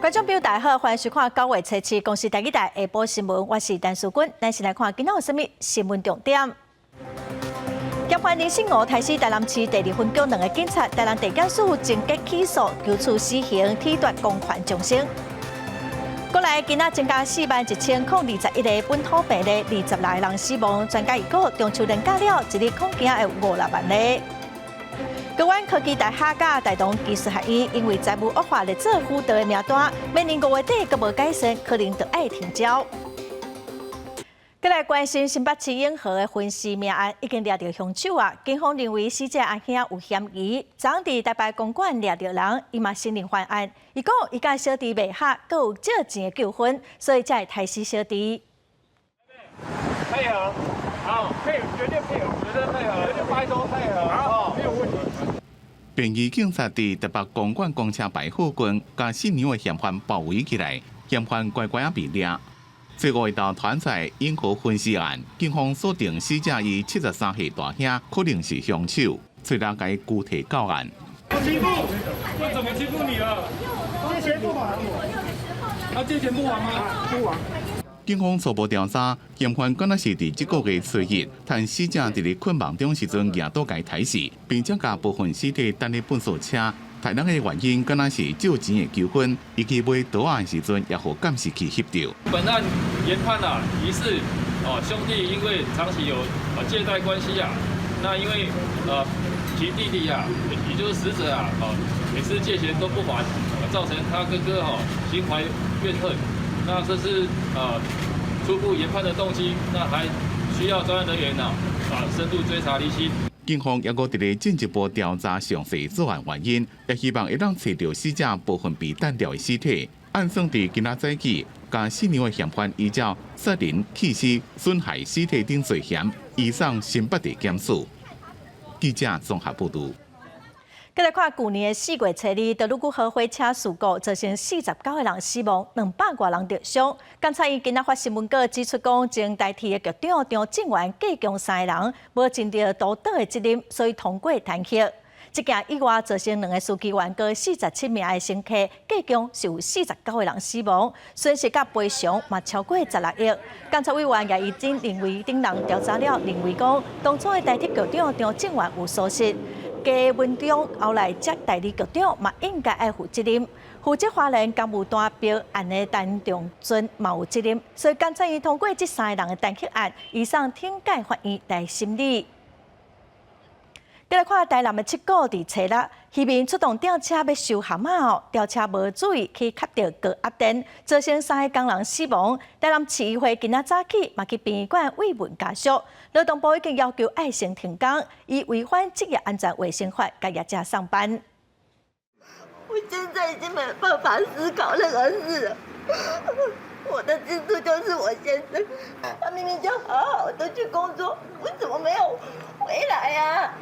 觀眾朋友大家好，歡迎收看9月初七公視台語台下晡新聞，我是陳淑君。咱先來看今仔有啥物新聞重點。嫌犯林信吾刣死台南市第二分局兩个警察，台南地檢署終結起訴，求處死刑，褫奪公權終身。國內今仔增加41,021个本土病例，26个人死亡。專家預估中秋連假了，一日恐驚會有5、6萬例。高苑科技大學佮大同技術學院因為財務惡化列做輔導的名單，明年5月底閣無改善，可能就愛停招。閣來關心新北市永和的分屍命案，已經掠著兇手啊！警方認為死者阿兄有嫌疑，昨昏佇台北公館掠著人，伊嘛承認犯案。伊講伊佮小弟袂合，閣有借錢的糾紛，所以才會刣死小弟。配合，好，配合，絕對配合，絕對配合，絕對拜託配合，好，沒有問題。便衣警察佇台北公館公車牌附近，共姓梁的嫌犯包圍起來，嫌犯乖乖仔被掠。這個一道團在永和分屍案，警方鎖定死者伊73歲大兄，可能是兇手，催人共伊拘提到案。欺負？我怎麼欺負你了？借錢不還我。他借錢不還嗎？不還。警方初步調查，嫌犯敢若是佇這個月初一，趁死者佇咧睏夢中時陣，舉刀共伊刣死，並且共部分屍體擲佇糞埽車。刣人的原因，敢若是借錢的糾紛，伊去買刀仔的時陣，也予監視器翕著。本案研判啊，疑似哦兄弟因為長期有借貸關係啊，那因為其弟弟啊，也就是死者啊，哦每次借錢都不還，造成他哥哥吼心懷怨恨。那這是初步研判的動機，那還需要專案人員啊深度追查釐清。警方猶閣佇咧進一步調查詳細作案原因，也希望會當揣著死者部分被擲掉的屍體。按算佇今仔早起，共姓梁的嫌犯依照殺人、棄屍、損害屍體等罪嫌，移送新北地檢署。記者綜合報導。閣來看舊年的4月初二，德魯固號火車事故造成49個人死亡，200外人著傷。監察院今仔發新聞稿指出，講前台鐵的局長張正元計共三个人無盡著督導的責任，所以通過彈劾。這件意外造成兩个司機員佮47名的乘客，計共是有49個人死亡，損失佮賠償嘛超過16億。監察委員葉宜津認為，等人調查了，認為講當初的台鐵局長張正元有疏失。加文中後來接代理局長嘛應該愛負責任，負責花蓮工務單標案的陳仲尊嘛有責任，所以監察院通過這三個人的彈劾案，移送懲戒法院來審理。閣來看台南的七股佇初六，漁民出動吊車欲收蚶仔哦，吊車無注意去磕著高壓電，造成三个工人死亡。台南市議會今仔早起嘛去殯儀館慰問家屬，勞動部已經要求愛先停工，以違反職業安全衛生法，共業者送辦。我現在已經沒辦法思考任何事了。我的支柱就是我先生，他明明就好好的去工作，為什麼沒有回來啊？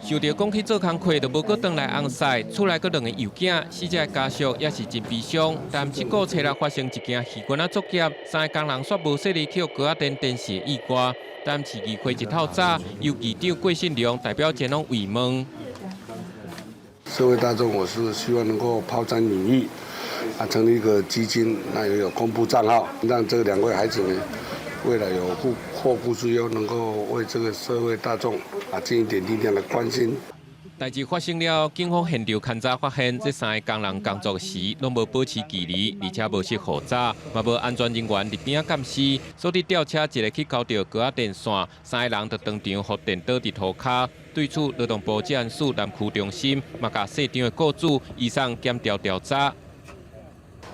想著講去做工課，就無閣轉來尪婿，厝內閣兩个幼囝，死者的家屬也是真悲傷。但這個初六發生一件漁墾仔作業，三个工人煞無細膩去予高壓電電死的意外。但市議會一透早，由議長郭信良代表前往慰問。社會大眾，我是希望能夠拋磚引玉，啊，成立一個基金，那也有公布賬號，讓這兩位孩子呢，未來有後顧之憂，能夠為這個社會大眾啊盡一點力量的關心。代誌發生了，警方現場勘查發現，這三个工人工作時攏無保持距離，而且無設護閘，嘛無安全人員佇邊仔監視，所以吊車一个去勾著高壓電線，三个人就當場予電倒佇塗跤。對此，勞動部職安署南區中心嘛，共細張的雇主移送檢調調查。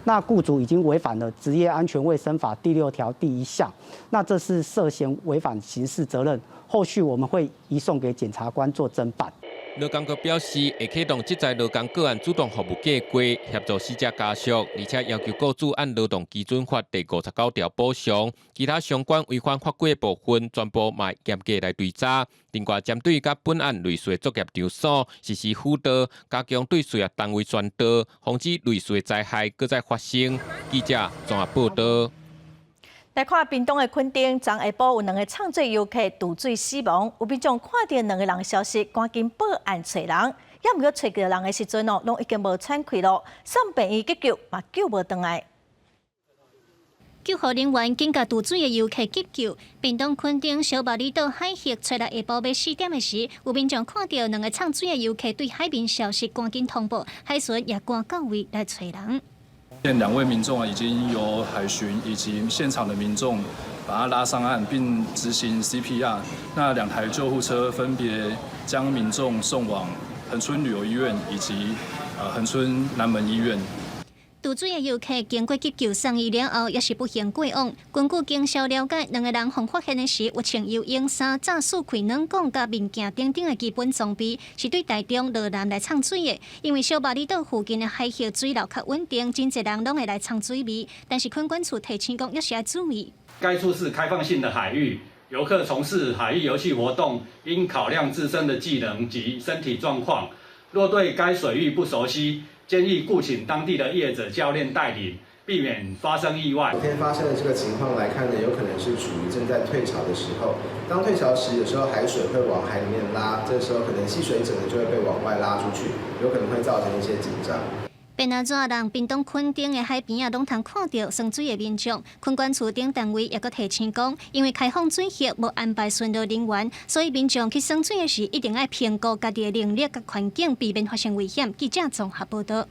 那雇主已經違反了職業安全衛生法第6條第1項，那這是涉嫌違反刑事責任，後續我們會移送給檢察官做偵辦。勞工局表示，會啟動職災勞工個案主動服務計劃，協助死者家屬，而且要求雇主按勞動基準法第59條補償，其他相關違反法規的部分，全部嘛嚴格來追查。另外，針對佮本案類似的作業場所實施輔導，加強對事業單位宣導，防止類似的災害閣再發生。記者綜合報導。來看屏東的墾丁，昨下晡有兩个藏水遊客墮水死亡，有民眾看著兩个人消失，趕緊報案揣人。猶毋過揣著人的時陣哦，攏已經無喘氣囉，送病院急救嘛救無轉來。救護人員緊共渡水的遊客急救，屏東墾丁小峇里島海域，初六下晡欲4點的時，有民眾看著兩个藏水的遊客對海面消失，趕緊通報，海巡也趕到位來揣人。兩位民眾啊，已經由海巡以及現場的民眾把他拉上岸，並執行 CPR。那兩台救護車分別將民眾送往恆春旅遊醫院以及恆春南門醫院。渡水的遊客經過急救送醫了後，也是不幸過往。根據警消了解，兩个人予發現的時，有穿游泳衫、罩四開軟管、佮面鏡等等的基本裝備，是對台中羅南來藏水的。因為小峇里島附近的海域水流較穩定，真濟人攏會來藏水味。但是墾管處提醒講，猶是愛注意。該處是開放性的海域，遊客從事海域遊戲活動，應考量自身的技能及身體狀況。若對該水域不熟悉，建議僱請當地的業者教練帶領，避免發生意外。昨天發生的這個情況來看呢，有可能是處於正在退潮的時候。當退潮時，有時候海水會往海裡面拉，這個時候可能戲水者呢就會被往外拉出去，有可能會造成一些緊張。變阿怎人？屏東墾丁的海邊啊，攏通看著耍水的民眾。墾管處等單位也閣提醒講，因為開放水域無安排巡邏人員，所以民眾去耍水的時，一定愛評估家己的能力佮環境，避免發生危險。記者綜合報導。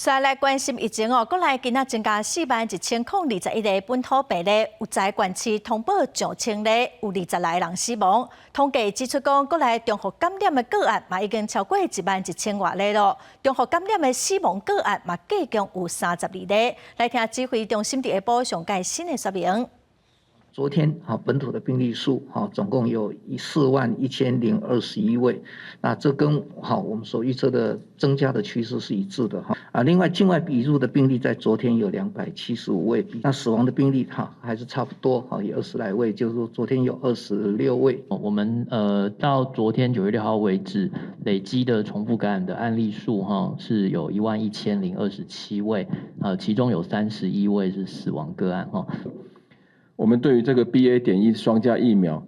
再來關心疫情哦，國內今仔增加41,021例本土病例，有十个縣市通報上千例，有20來人死亡。統計指出講，國內重複感染的個案嘛已經超過11,000外例囉。重複感染的死亡個案嘛，計共有32例。來聽指揮中心佇下晡上蓋新的說明。昨天啊，本土的病例數哈，總共有41,021位，那這跟哈我們所預測的增加的趨勢是一致的哈。啊，另外境外移入的病例在昨天有275位，那死亡的病例哈還是差不多哈，有20來位，就是說昨天有26位。我們到昨天9月6號為止，累積的重複感染的案例數哈是有11,027位，其中有31位是死亡個案哈。我們對於這個 BA.1雙價疫苗，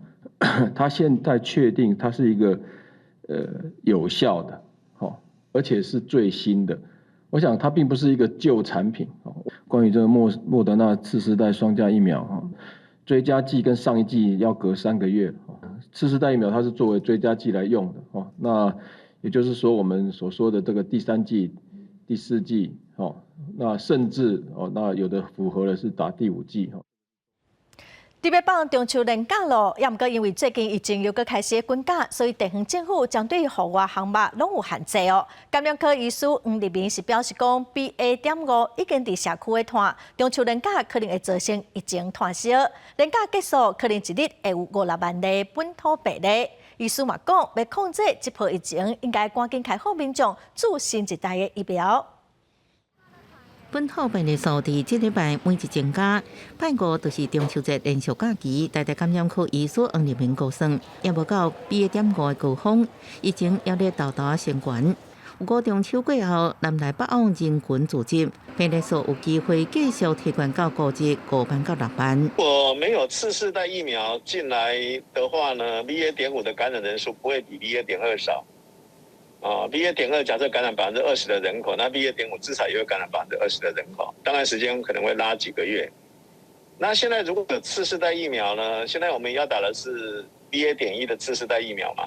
它現在確定它是一個有效的，而且是最新的。我想它並不是一個舊產品。關於這個莫德納次世代雙價疫苗，追加劑跟上一劑要隔3個月。次世代疫苗它是作為追加劑來用的，那也就是說我們所說的這個第三劑、第四劑，那甚至哦，那有的符合的是打第五劑。佇欲放中秋連假囉，猶毋過因為最近疫情又閣開始滾價，所以地方政府針對戶外項目攏有限制哦。感染科醫師黃立明是表示講，BA.5已經佇社區咧傳，中秋連假可能會造成疫情傳燒，連假結束可能一日會有五六萬例本土病例。醫師嘛講，欲控制這波疫情，應該趕緊開放民眾注新一代的疫苗。本土病例數佇這禮拜每日增加，拜五就是中秋節連續假期，台大感染科醫師黃立明估算，猶無到 BA.5的高峰，疫情猶咧沓沓升懸。不過中秋過後，南來北往人群聚集，病例數有機會繼續提懸到五日5萬到6萬。如果沒有次世代疫苗進來的話呢，BA.5的感染人數不會比 BA.2少。啊，BA.2假設感染20%的人口，那 BA.5至少也會感染百分之二十的人口，當然時間可能會拉幾個月。那現在如果有次世代疫苗呢？現在我們要打的是 BA.1的次世代疫苗嘛？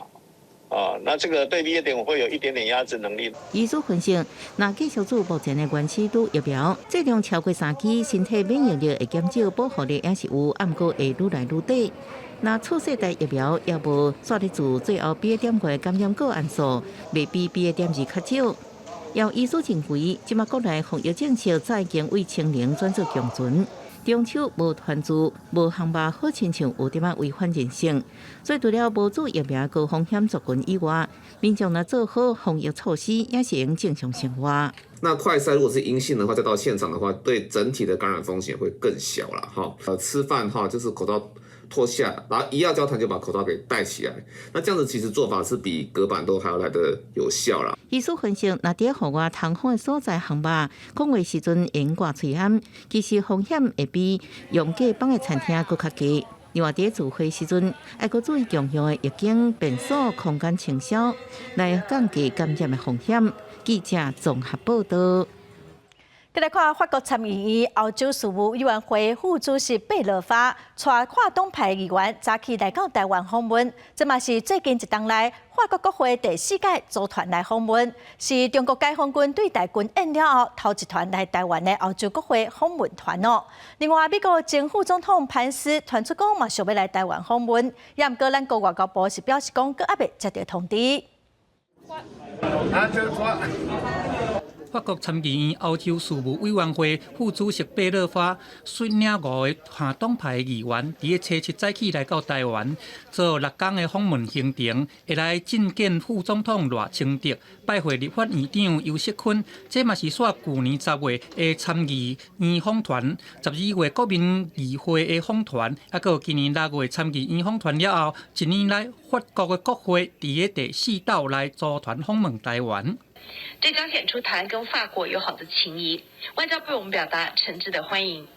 啊，那這個對 BA.5會有一點點壓制能力。醫師分析，若繼續注目前的原始株疫苗，劑量超過三劑，身體免疫力會減少，保護力也是有，毋過會愈來愈低。若次世代疫苗猶無煞咧注，最後 BA.5的感染個案數袂比 BA.2較少。有醫師認為，這馬國內防疫政策早已經為清零轉做共存。中秋無團聚、無項目，好親像有點仔違反人性。所以除了無注疫苗高風險族群以外，民眾若做好防疫措施，也是會用正常生活。那快篩如果是陰性的話，再到現場的話，對整體的感染風險會更小了。哈，吃飯哈，就是口罩脫下，然後一要交談就把口罩給戴起來。那這樣子其實做法是比隔板都還要來得有效啦。醫師分析，若佇戶外通風的所在項目，講話時陣會用掛喙罨，其實風險會比用隔板的餐廳閣較低。另外，佇聚會時陣，愛閣注意共享的液晶便所空間清掃，來降低感染的風險。記者綜合報道。再來看法國參議院歐洲事務委員會副主席貝勒發，帶跨黨派議員早起來到台灣訪問，這嘛是最近一冬來法國國會第四屆組團來訪問，是中國解放軍對台軍演了後頭一團來台灣的歐洲國會訪問團哦。另外，美國前副總統潘斯傳出講嘛想欲來台灣訪問，也毋過咱國外交部是表示講，閣猶未接著通知。法國參議院歐洲事務委員會副主席貝勒發率領五个跨黨派議員，佇個初七早起來到台灣，做六工的訪問行程，會來覲見副總統賴清德，拜會立法院長游錫堃。這嘛是紲舊年10月的參議院訪團，12月國民議會的訪團，抑閣有今年6月參議院訪團了後，一年內法國的國會佇个第四度來組團訪問台灣。這彰顯出台灣跟法國友好的情誼，外交部我們表達誠摯的歡迎。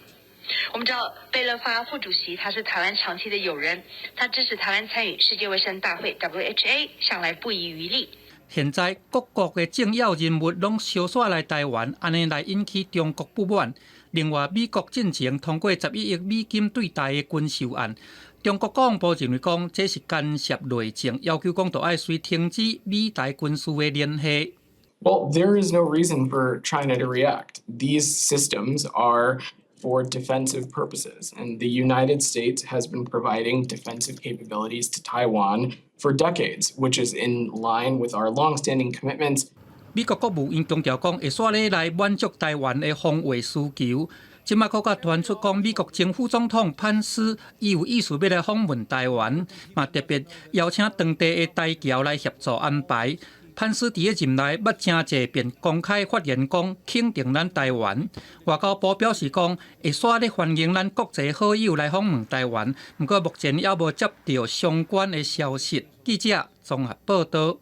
我們知道貝勒發副主席他是台灣長期的友人，他支持台灣參與世界衛生大會 WHA，向來不遺餘力。現在各國的政要人物攏相紲來台灣，按呢來引起中國不滿。另外，美國進前通過11億美金對台的軍售案，中國國防部認為講這是干涉內政，要求講著愛隨停止美台軍事的聯繫。 Well, there is no reason for China to react. These systems are for defensive purposes, and the United States has been providing defensive capabilities to Taiwan for decades, which is in line with our longstanding commitments. 美國國務院強調講，會紲咧來滿足台灣的防衛需求。這馬閣閣傳出講，美國前副總統潘斯伊有意思欲來訪問台灣，嘛特別邀請當地的台僑來協助安排。潘斯佇个任內捌誠濟遍公開發言講肯定咱台灣。外交部表示講，會紲咧歡迎咱國際好友來訪問台灣，毋過目前猶無接著相關的消息。記者綜合報道。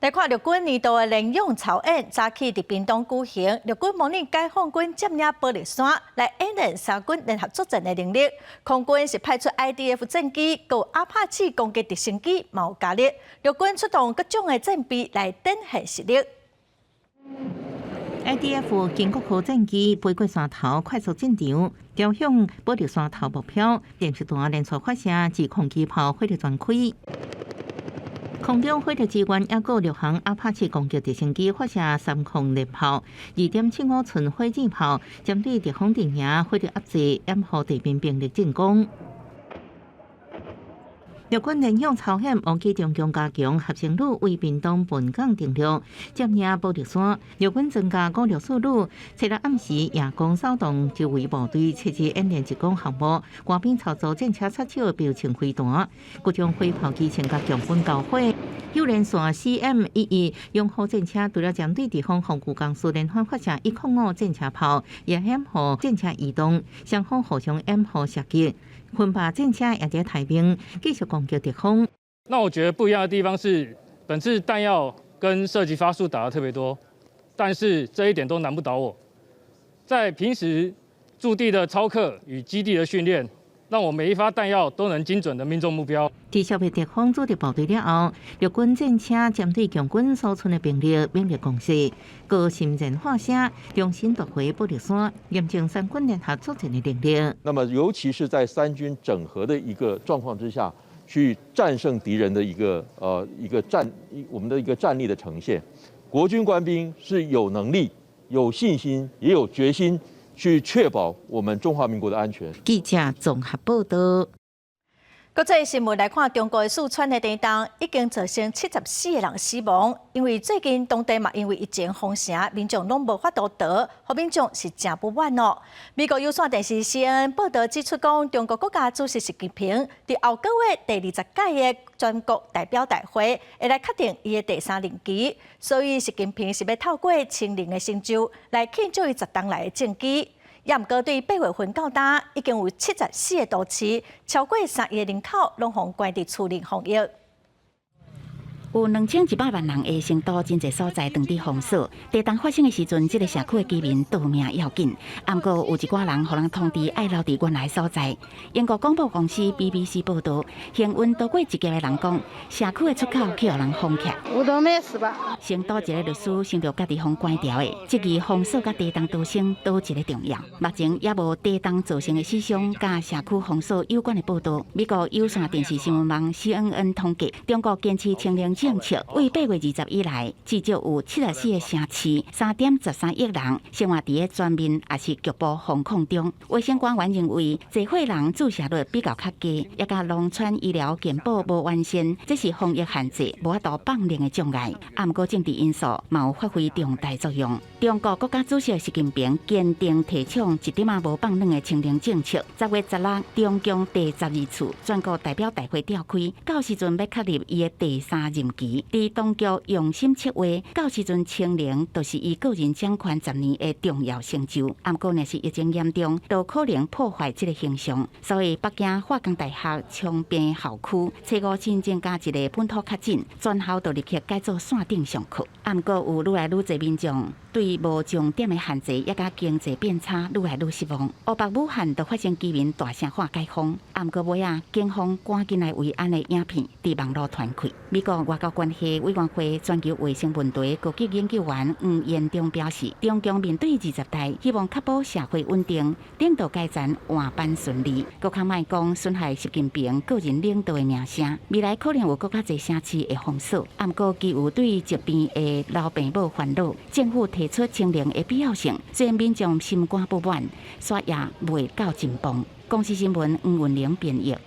來看陸軍年度的聯勇操演，早起佇屏東舉行。陸軍模擬解放軍佔領寶勒山，來演練三軍聯合作戰的能力。空軍是派出 IDF 戰機，佮阿帕契攻擊直升機，嘛有加入。陸軍出動各種的戰備來展現實力。 IDF 經國號戰機飛過山頭，快速進場，朝向寶勒山頭目標，電視台連續發射自控機炮，火力全開。空中火力支援，抑閣陸航阿帕奇攻擊直升機發射三控獵炮，2.75寸火箭炮，針對敵方陣營火力壓制，掩護地面兵力進攻。陸軍聯勇操演，王基中將加強合成旅為屏東本港登陸，佔領寶勒山。陸軍增加564旅，七日暗時夜光掃動周圍部隊設置演練一個項目，官兵操作戰車插手標槍飛彈，各種火炮機槍佮強粉交火。有連線 CM-11勇虎戰車，除了針對敵方防禦工事連番發射105戰車炮，也掩護戰車移動，雙方互相掩護射擊。噴靶戰車也佇待命，繼續攻擊敵方。那我覺得不一樣的地方是，本次彈藥跟射擊發數打得特別多，但是這一點都難不倒我。在平時駐地的操課與基地的訓練，讓我每一發彈藥都能精準的命中目標。佇消滅敵方主力部隊了後，陸軍戰車針對共軍所存的兵力猛烈攻勢，高心戰發聲，重新奪回寶勒山，驗證三軍聯合作戰的能力。那麼，尤其是在三軍整合的一個狀況之下，去戰勝敵人的一個戰，我們的一個戰力的呈現，國軍官兵是有能力、有信心、也有決心。去確保我們中華民國的安全。記者綜合報道。國際新聞來看，中國的四川的地震已經造成74個人死亡。因為最近當地嘛，因為疫情封城，民眾攏無法度逃，予民眾是誠不滿哦。美國有線電視 CNN 報道指出，講中國國家主席習近平佇後個月第20屆的全國代表大會會來確定伊的第三任期，所以習近平是欲透過清零的成就來慶祝伊10冬來的政績。也毋過對8月份到今，已經有74個都市，超過3億人口攏予關佇厝內防疫。有2100萬人的成都真濟所在當地封鎖。地動發生的時陣，這个社區的居民逃命要緊。毋過有一寡人予人通知愛留佇原來所在。英國廣播公司 BBC 報道，幸運逃過一劫的人講，社區的出口去予人封起。我都沒事吧？成都一个律師想著家己予人關牢的，質疑封鎖佮地動逃生佗一个重要。目前猶無地動造成的死傷佮社區封鎖有關的報道。美國有線電視新聞網 CNN 統計，中國堅持清零政策，為8月20以來，至少有74个城市，3.13億人生活佇咧全面抑是局部封控中。衛生官員認為，濟歲人注射率比較較低，也佮農村醫療健保無完善，這是防疫限制無法度放任的障礙。啊，毋過政治因素嘛有發揮重大作用。中國國家主席習近平堅定提倡一點仔無放軟的清零政策。10月16，中共第12次全國代表大會召開，到時陣欲確立伊的第三任期。佇當局用心策劃，到時陣清零，就是伊個人掌權10年的重要成就。啊，毋過若是疫情嚴重，就可能破壞這个形象。所以北京化工大學昌平校區，初五新增加一个本土確診，全校就立刻改做線頂上課。啊，毋過有愈來愈濟民眾對無重點的限制，也佮經濟變差愈來愈失望。湖北武漢就發生居民大聲喊解封，啊，毋過尾仔警方趕緊來維安的影片佇網路傳開。美國外交關係委員會全球衛生問題高級研究員黃延中表示，中共面對二十大，希望確保社會穩定，領導階層換班順利。閣較莫講損害習近平個人領導的名聲，未來可能有閣較濟城市會封鎖。啊，毋過基於對疾病的老病母煩惱，政府提出清零的必要性，雖然民眾心肝不滿，煞也袂到真崩。公視新聞黃雲玲編譯。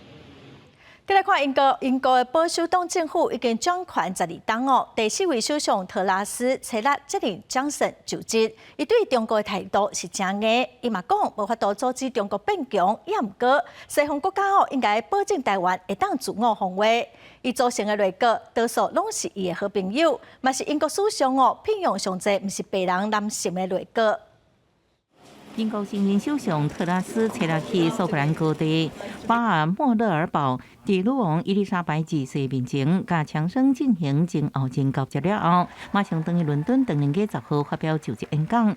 繼來看英國，英國的保守黨政府已經掌權12冬哦。第四位首相特拉斯初六接任強森就職，伊對中國的態度是誠硬，伊嘛講無法度阻止中國變強，也毋過西方國家哦應該保證台灣會當自我防衛。伊組成的內閣多數攏是伊的好朋友，嘛是英國史上哦聘用上濟毋是白人男性的內閣。英國新任首相特拉斯初六去蘇格蘭高地巴爾莫勒爾堡，佇女王伊麗莎白二世面前，佮強生進行前後前交接了後，馬上轉去倫敦，唐寧街10號發表就職演講。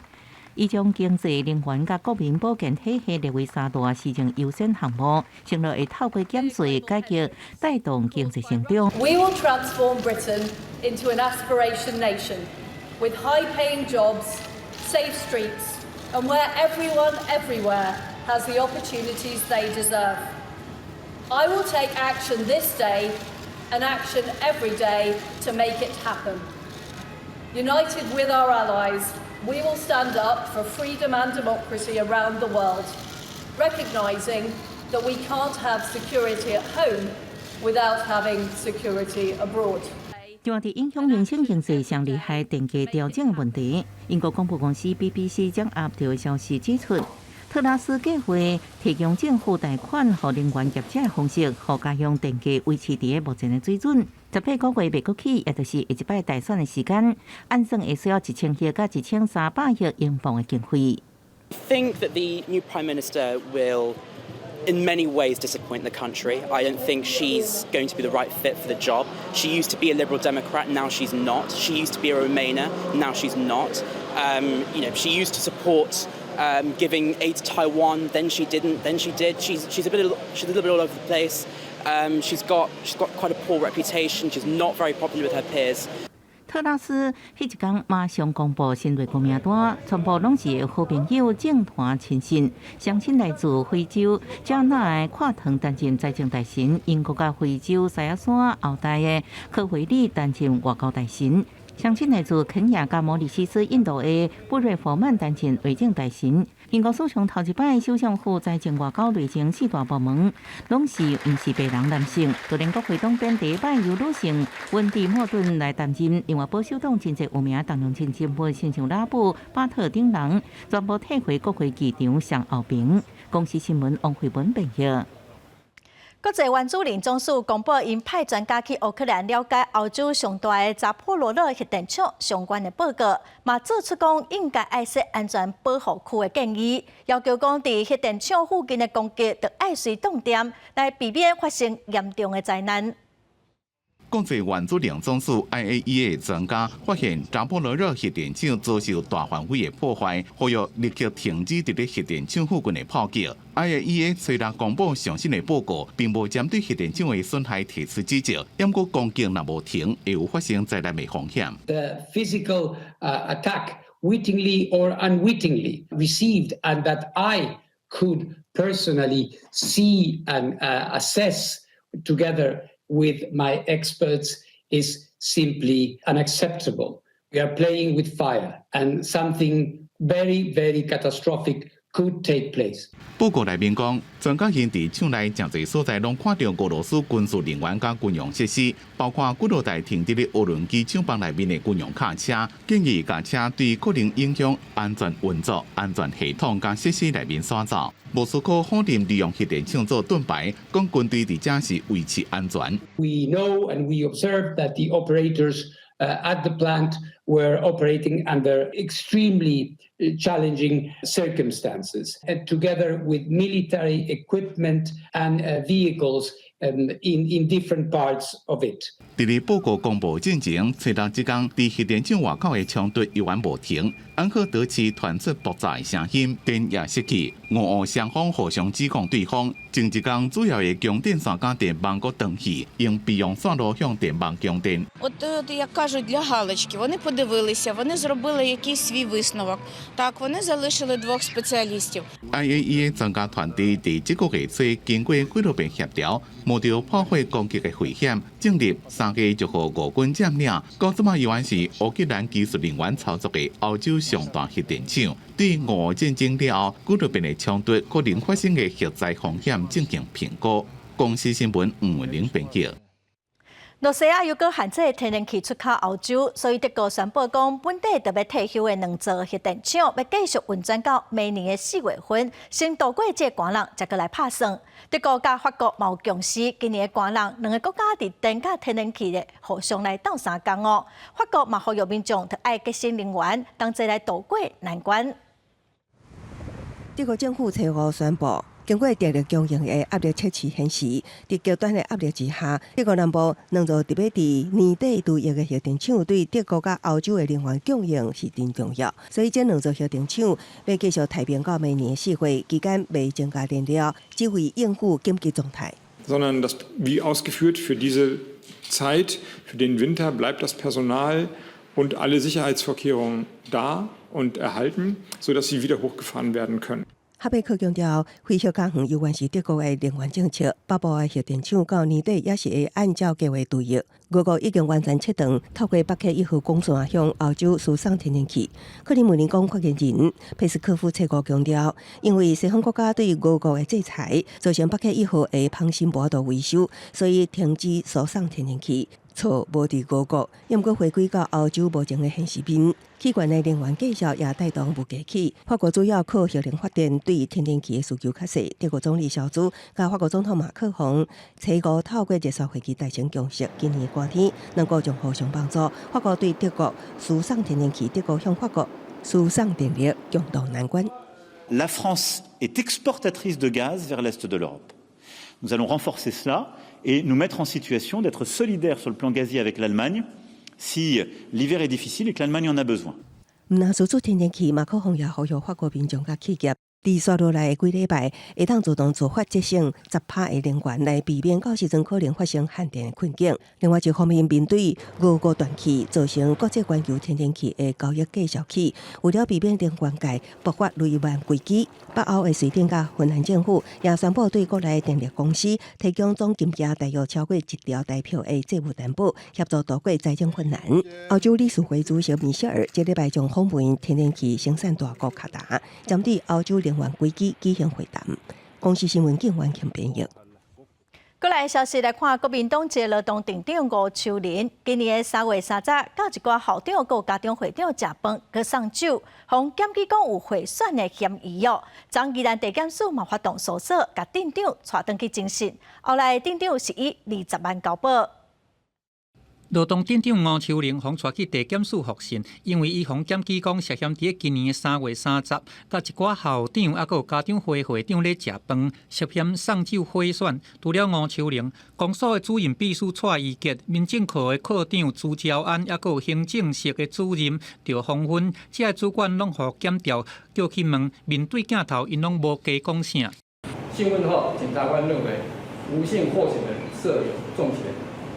伊將經濟、能源佮國民保健體系列為三大施政優先項目，承諾會透過減稅改革帶動經濟成長。 We will transform Britain into an aspiration nation with high-paying jobs, safe streets, and where everyone everywhere has the opportunities they deserve. I will take action this day and action every day to make it happen. United with our allies, we will stand up for freedom and democracy around the world, recognising that we can't have security at home without having security abroad. 就佇影響民生經濟上厲害電價調整的問題，英國廣播公司 BBC 掌握著消息指出，特拉斯計劃提供政府貸款予能源業者的方式，予家鄉電價維持佇目前的水準。18個月袂閣起，也就是下一擺大選的時間，按算會需要1000億佮1300億英鎊的經費。 think that the new prime minister will in many ways disappoint the country. I don't think she's going to be the right fit for the job. She used to be a Liberal Democrat, now she's not. She used to be a Remainer, now she's not. She used to support giving aid to Taiwan, then she didn't, then she did. She's a little bit all over the place. She's got quite a poor reputation. She's not very popular with her peers. 特拉斯彼一工馬上公布新內閣名單，全部攏是好朋友、政團親信，鄉親來自非洲加納的跨騰擔任財政大臣，英國佮非洲西亞山後代的科菲里擔任外交大臣，鄉親來自肯亞佮摩里西斯印度的布瑞弗曼擔任內政大臣。英國史上頭一擺首相府財政外交內政四大部門，攏是毋是白人男性。就連國會黨鞭第一擺由女性溫蒂莫頓來擔任。另外保守黨真濟有名當中前人物，親像拉布巴特等人，全部退回國會議場上後邊。公視新聞王慧文編譯。國際原子能總署公布，𪜶派專家去烏克蘭了解歐洲上大的扎波羅熱核電廠相關的報告，嘛做出講應該愛設安全保護區的建議，要求講佇核電廠附近的攻擊，著愛隨斷電，來避免發生嚴重的災難。國際原子能總署 IAEA 專家發現扎波羅熱核電廠遭受大範圍的破壞，呼籲立刻停止佇咧核電廠附近的炮擊。IAEA 雖然公布上新的報告，並無針對核電廠的損害提出指責，毋過攻擊若無停，會有發生災難的風險。 The physical attack, wittingly or unwittingly, received and that I could personally see and assess together with my experts is simply unacceptable. We are playing with fire, and something very, very catastrophic could take place. 報告內面講，專家𪜶佇廠內誠濟所在攏看著俄羅斯軍事人員佮軍用設施，包括幾落台停佇咧渦輪機廠房內面的軍用卡車，建議共車對可能影響安全運作、安全系統佮設施內面徙走。莫斯科否認利用核電廠做盾牌，講軍隊佇遮是維持安全。 We know and we observe that the operators at the plant were operating under extremely challenging circumstances, together with military equipment and vehicles in different parts of it. 佇咧報告公布進前，初六這工佇核電廠外口的衝突猶原無停，安赫德市傳出爆炸的聲音，電也熄去，俄烏雙方互相指控對方。前一工主要的供電線佮電網閣斷去，用備用線路向電網供電。 От, як кажуть, для галочки, вони подивилися, вони зробили якийсь свій висновок. Так, вони залишили двох спеціалістів. IAEA 專家團隊佇這個月初經過幾落遍協調，冒著炮火攻擊的危險，進入三月就予俄軍佔領。到這擺猶原是烏克蘭技術人員操作的歐洲上大核電廠，對俄烏戰爭了後幾落遍的衝突可能發生的核災風險進行評估。公視新聞吳文玲編輯。羅西亞猶閣限制天然氣出口歐洲，所以德國宣布講，本地著欲退休的兩座核電廠欲繼續運轉到明年的4月份，先度過這個寒冷，才閣來拍算。德國佮法國嘛有共識，今年的寒冷，兩个國家佇電佮天然氣的互相來鬥相共哦。法國嘛呼籲民眾著愛節省能源，同齊來渡過難關。德國政府初五宣布，經過電力供應的壓力測試顯示，佇極端的壓力之下，德國南部兩座著欲佇年底除役的核電廠對德國佮歐洲的能源供應是真重要，所以這兩座核電廠欲繼續待命到明年4月期間，袂增加電量，只為應付緊急狀態。 Sondern das, wie ausgeführt, für diese Zeit, für den Winter bleibt das Personal und alle Sicherheitsvorkehrungen da und erhalten, sodass sie wieder hochgefahren werden können. 哈貝克強調，非核家園猶原是德國的能源政策，北部的核電廠到年底也是會按照計劃除役。俄國已經完全切斷透過北溪一號管線向歐洲輸送天然氣。克里姆林宮發言人佩斯科夫初五強調，因為西方國家對俄國的制裁，造成北溪一號的泵芯無法度維修，所以停止輸送天然氣。錯無佇俄國，毋過回歸到歐洲目前的現實面。氣懸的能源價格也帶動物價起。法國主要靠核能發電，對天然氣的需求較細。德國總理蕭茲佮法國總統馬克宏初五透過熱線會議達成共識，今年寒天兩國將互相幫助。法國對德國輸送天然氣，德國向法國輸送電力，共渡難關。 La France est exportatrice de gaz vers l'est de l'Europe. Nous allons renforcer cela et nous mettre en situation d'être solidaires sur le plan gazier avec l'Allemagne si l'hiver est difficile et que l'Allemagne en a besoin. 毋但輸出天然氣，馬克宏也呼籲法國民眾佮企業，佇紲落來的幾禮拜，會當自動自發節省10%的能源，來避免到時陣可能發生限電的困境。另外一方面，面對俄國斷氣造成國際全球天然氣的交易價上起，為了避免能源界爆發雷曼危機，北歐的瑞典佮芬蘭政府也宣布對國內電力公司提供總金額大約超過1兆台票的債務擔保，協助渡過財政困難。歐洲理事會主席米歇爾這禮拜將訪問天然氣生產大國卡達，針對歐洲能源危機舉行會談。公視新聞景婉慶編譯。過來消息來看，國民黨籍勞動鎮長吳秋玲，今年的3月30，佮一寡校長佮家長會長食飯，閣送酒，予檢舉講有賄選的嫌疑哦。昨宜蘭地檢署嘛發動搜索，共鎮長帶轉去偵訊，後來鎮長是以20萬交保。羅東鎮長吳秋玲予帶去地檢署複訊，因為伊予檢舉講涉嫌佇今年3月30，佮一寡校長猶閣有家長會會長咧食飯，涉嫌送酒賄選。除了吳秋玲，公所的主任秘書蔡宜傑、民政課的課長朱昭安，猶閣有行政室的主任趙芳芬，這个主管攏予檢調叫去問，面對鏡頭，𪜶攏無加講啥。訊問後，檢察官認為吳姓候選人設有重嫌，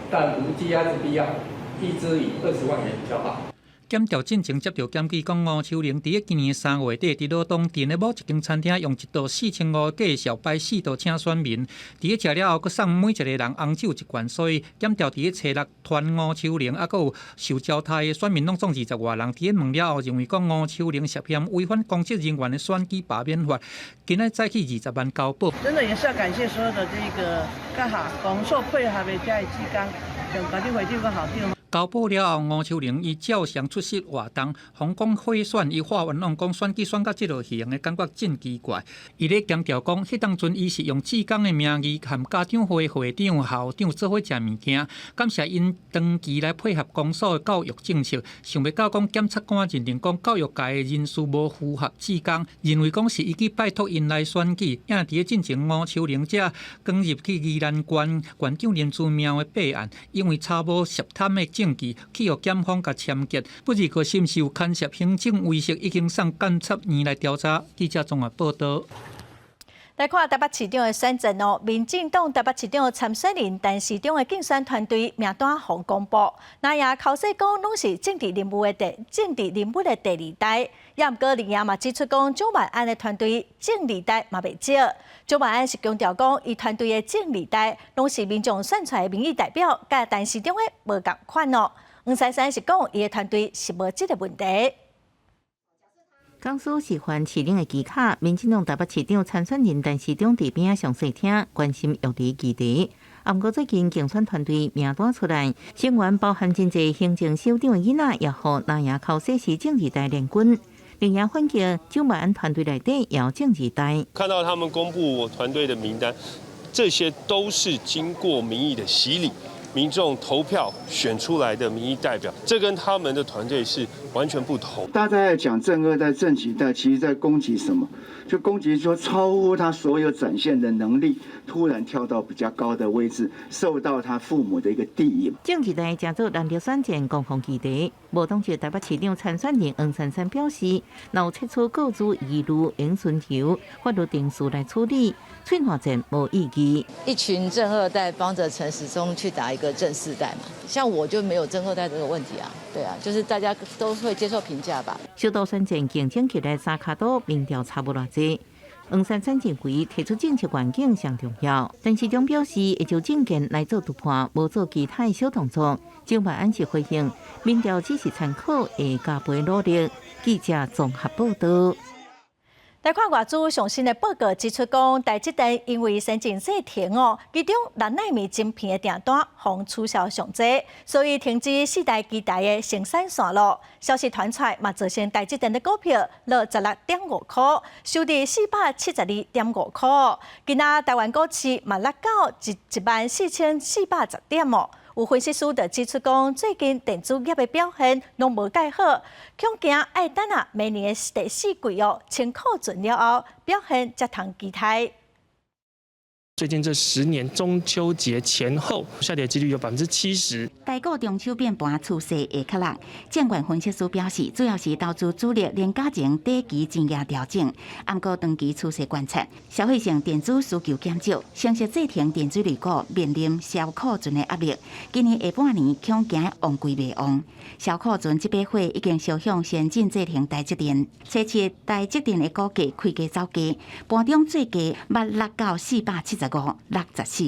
但無羈押之必要，依之以20萬元交保。檢調進前接著檢舉講，吳秋玲佇今年3月底，佇羅東鎮的某一間餐廳用一桌4500的價數擺四桌請選民，佇咧食了後，閣送每一个人紅酒一罐，所以檢調佇咧初六傳吳秋玲，猶閣有受招待的選民攏總20外人，佇咧問了後，認為講吳秋玲涉嫌違反公職人員的選舉罷免法，今仔早起20萬交保。真的也是要感謝所有的這個閣下公所配合的遮的志工，像家長會長佮校長。交保了後，吳秋玲伊照常出席活動，予講賄選，伊發願望講選舉選到這落形的感覺真奇怪。伊咧強調講，彼當陣伊是用志工的名義和家長會會長、校長做伙食物件，感謝𪜶長期來配合公所的教育政策。想袂到講檢察官認定講教育界的人士無符合志工，認為講是伊去拜託𪜶來選舉。也佇咧進前吳秋玲才捲入去宜蘭縣縣長林姿妙的弊案，因為查無涉貪的證據，去予檢方共簽結，不而過是毋是有牽涉行政威脅，已經送監察院來調查。記者綜合報道。來看台北市長的選戰哦，民進黨台北市長參選人陳時中的競選團隊名單予公布，那也口說講攏是政治人物的第政治人物的第二代，也毋過另外嘛指出講蔣萬安的團隊政二代嘛袂少。蔣萬安是強調講，伊團隊的政二代攏是民眾選出來的民意代表，佮陳時中的無仝款哦。黃珊珊是講，伊的團隊是無這个問題。江蘇示範市長的旗下，民進黨台北市長參選人陳時中佇邊仔詳細聽，關心育兒議題。啊，毋過最近競選團隊名單出來，成員包含真濟行政首長的囡仔，也予藍營口說是政二代聯軍。另外反擊蔣萬安團隊內底也有政二代。看到他們公布團隊的名單，這些都是經過民意的洗禮。民眾投票選出來的民意代表，這跟他們的團隊是完全不同。大家在講政二代、政幾代，其實在攻擊什麼？就攻擊說超乎他所有展現的能力，突然跳到比較高的位置，受到他父母的一個庇蔭。政二代成做藍綠選戰攻防議題，無黨籍台北市長參選人黃珊珊表示，若有提出個資疑慮，應尋求法律程序來處理，喙瀾戰無意義。一群政二代幫着陳時中去打一個政四代嘛，像我就沒有政二代這個問題啊，對啊，就是大家都會接受評價吧。首度選戰競爭激烈，三跤肚民調差無偌濟。黃珊珊認為提出政策願景上重要，陳時中表示會就政見來做突破，無做其他的小動作。蔣萬安是回應，民調只是參考，會加倍努力。記者綜合報道。來看外資上新的報告指出，講台積電因為先進製程哦，其中6奈米晶片的訂單予取消上濟，所以停止四代機台的生產線路。消息傳出來，嘛造成台積電的股票落16.5塊，收佇472.5塊。今仔台灣股市嘛落到14,410點哦。有分析師就指出講，最近電子業的表現攏無蓋好，恐驚愛等啊明年的第四季哦，清庫存了後，表現才通期待。最近這10年中秋節前後下跌幾率有70%。台股中秋變盤趨勢會較力。證券分析師表示，主要是投資主力連假前短期經驗調整，毋過長期趨勢觀察，消費性電子需求減少，成熟製程電子類股面臨銷庫存的壓力。今年下半年恐驚旺季袂旺，銷庫存這把火已經燒向先進製程台積電。初七台積電的股價開低走低，盤中最低捌落到475，64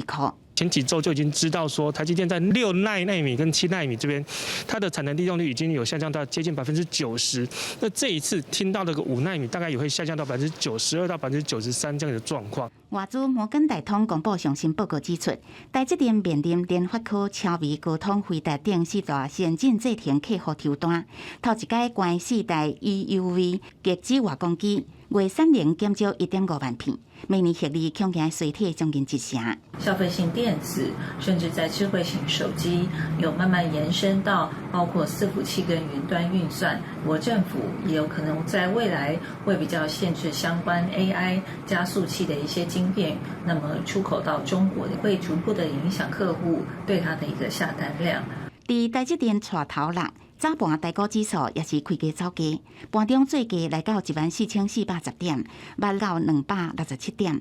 塊。前幾週就已經知道說，台積電在6奈米跟7奈米這邊，它的產能利用率已經有下降到接近90%。那這一次聽到這個5奈米，大概也會下降到92%到93%這樣的狀況。外資摩根大通公布上新報告指出，台積電面臨聯發科、超微、高通、輝達等四大先進製程客戶抽單，頭一擺關四代 EUV 極紫外光機。月產能減少1.5萬片，明年獲利恐驚衰退將近一成。消費性電子，甚至在智慧型手機，有慢慢延伸到包括伺服器跟雲端運算。我政府也有可能在未來會比較限制相關 AI 加速器的一些晶片，那麼出口到中國會逐步的影響客戶對它的一個下單量。佇台積電帶頭人，早盤台股指數也是開低走低，盤中最低來到14,410點，捌到267點，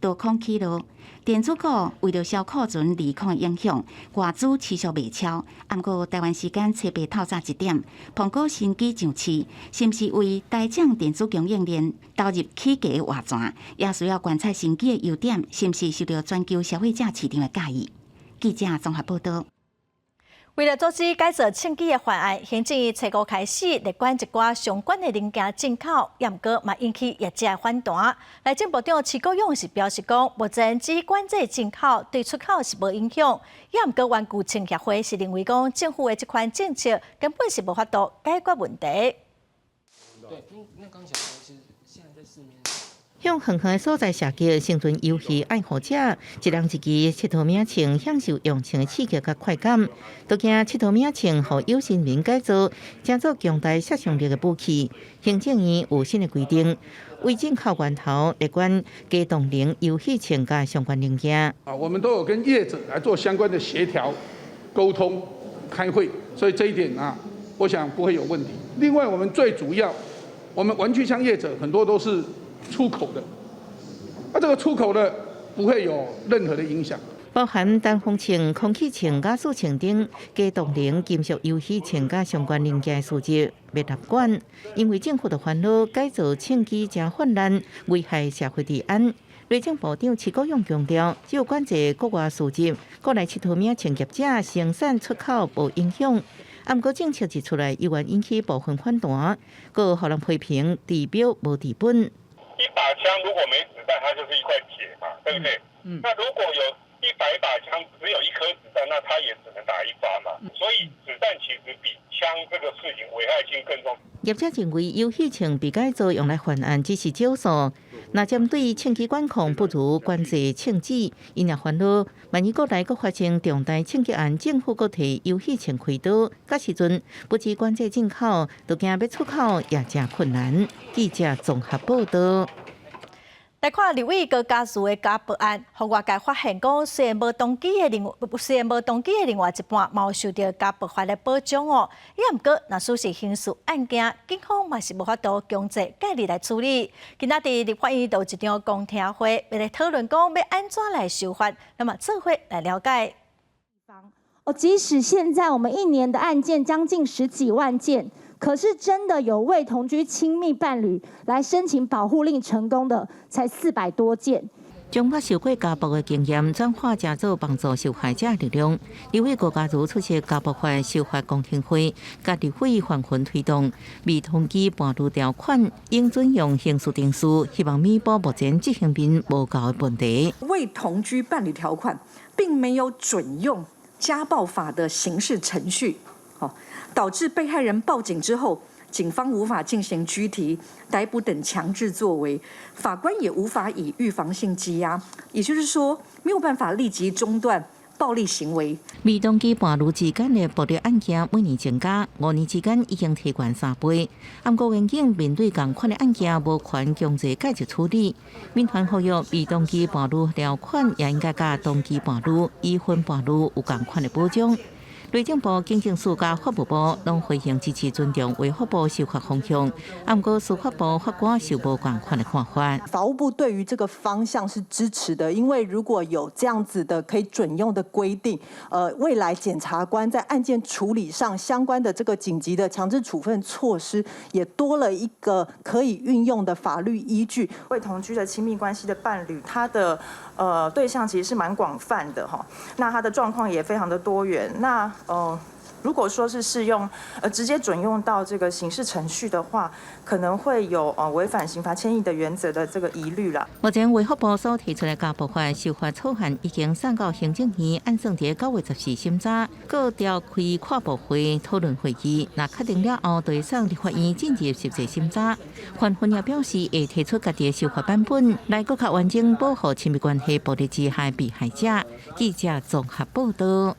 多空起落。電子股為著銷庫存利空的影響，外資持續賣超。毋過台灣時間初八透早1點，蘋果新機上市，是毋是為台廠電子供應鏈投入起價的活泉？也需要觀察新機的優點，是毋是受到全球消費者市場的佮意。記者綜合報道。為了阻止改造槍支的犯案，行政院初五開始列管一寡相關的零件進口，也毋過嘛引起業者的反彈。內政部長徐國勇是表示講，目前只管制進口，對出口是無影響。也毋過玩具槍協會是認為講，政府的這款政策根本是無法度解決問題。對，那剛才是現在在市面。向遠遠的所在射擊，生存遊戲愛好者，一人一支𨑨迌物槍，享受用槍的刺激佮快感。都驚𨑨迌物槍予有心人改造，成做強大殺傷力的武器。行政院有新的規定，為進口源頭列管機動能遊戲槍佮相關零件。啊，我們都有跟業者來做相關的協調、溝通、開會，所以這一點啊，我想不會有問題。另外，我們最主要，我們玩具槍業者很多都是出口的，啊，這個出口的不會有任何的影響。包含單風槍、空氣槍、加速槍等機動能金屬遊戲槍佮相關零件的輸入欲納管，因為政府的煩惱改造槍支誠泛濫，危害社會治安。內政部長徐國勇強調，只有管制國外輸入，國內𨑨迌物槍業者生產出口無影響。毋過政策一出來，猶原引起部分反彈，閣予人批評治標無治本。一把槍如果沒子彈，它就是一塊鐵嘛，對不對？嗯。那如果有100把槍，只有一顆子彈，那它也只能打一發嘛。所以子彈其實比槍這個事情危害性更重。業者認為，遊戲槍被改造用來犯案只是少數，若針對槍支管控不如管制槍支，𪜶也煩惱，萬一國內閣發生重大槍擊案，政府閣提遊戲槍開刀，到時陣不止管制進口，都驚欲出口也誠困難。記者綜合報道。來看立委高嘉瑜的家暴案，予外界發現講，雖然無動機的另外一半，嘛有受著家暴法的保障哦。也毋過，若屬是刑事案件，警方嘛是無法度強制介入來處理。今仔佇立法院就有一場公聽會，欲來討論講欲按怎來修法，那麼做伙來了解。哦，即使現在我們一年的案件將近十幾萬件。可是真的有未同居親密伴侶來申請保護令成功的，才400多件。將捌受過家暴的經驗轉化成做幫助受害者的力量。立委高嘉瑜出席家暴法修法公聽會，佮立委紛紛推動未同居伴侶條款應準用刑事程序，希望彌補目前執行面無夠的問題。未同居伴侶條款並沒有準用家暴法的刑事程序。導致被害人報警之後，警方無法進行拘提、逮捕等強制作為，法官也無法以預防性羈押，也就是說，沒有辦法立即中斷暴力行為。未同居伴侶之間的暴力案件每年增加，5年之間已經提懸3倍。毋過刑警面對仝款的案件，無權強制介入處理。民團呼籲未同居伴侶條款也應該佮同居伴侶、已婚伴侶有仝款的保障。內政部、警政署佮法務部攏回應支持尊重衛福部修法方向，毋過司法部法官受無仝款的看法。法務部對於這個方向是支持的，因為如果有這樣子的可以準用的規定，未來檢察官在案件處理上相關的這個緊急的強制處分措施，也多了一個可以運用的法律依據。未同居的親密關係的伴侶，他的對象其實是蠻廣泛的哈，那他的狀況也非常的多元，那。如果說是適用，直接準用到這個刑事程序的話，可能會有違反刑罰謙抑的原則的這個疑慮啦。目前衛福部所提出的家暴法修法草案已經送到行政院，按算佇9月14審查，閣召開跨部會討論會議。若確定了後，就會送立法院進入實際審查。范雲也表示會提出家己的修法版本，來閣較完整保護親密關係暴力之下被害者。記者綜合報道。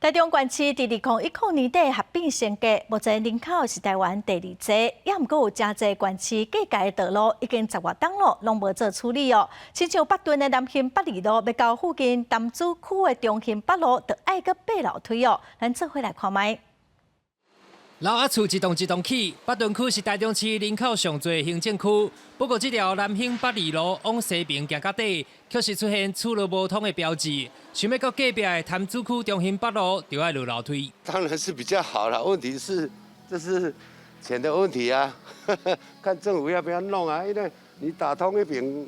台中縣市佇2010年底合併升格，目前人口是台灣第二濟，也毋過有誠濟縣市隔界的道路已經十外冬咯，攏無做處理哦。親像北屯的南興北二路，欲到附近潭子區的中興北路，就愛閣爬樓梯哦。咱做伙來看覓。老仔厝一棟一棟起，北屯區是台中市人口上濟的行政區。不過，這條南興北二路往西邊行到底，卻是出現此路無通的標誌。想欲到隔壁的潭子區中興北路，就愛落樓梯。當然是比較好了，問題是這是錢的問題啊，看政府要不要弄啊？因為你打通一邊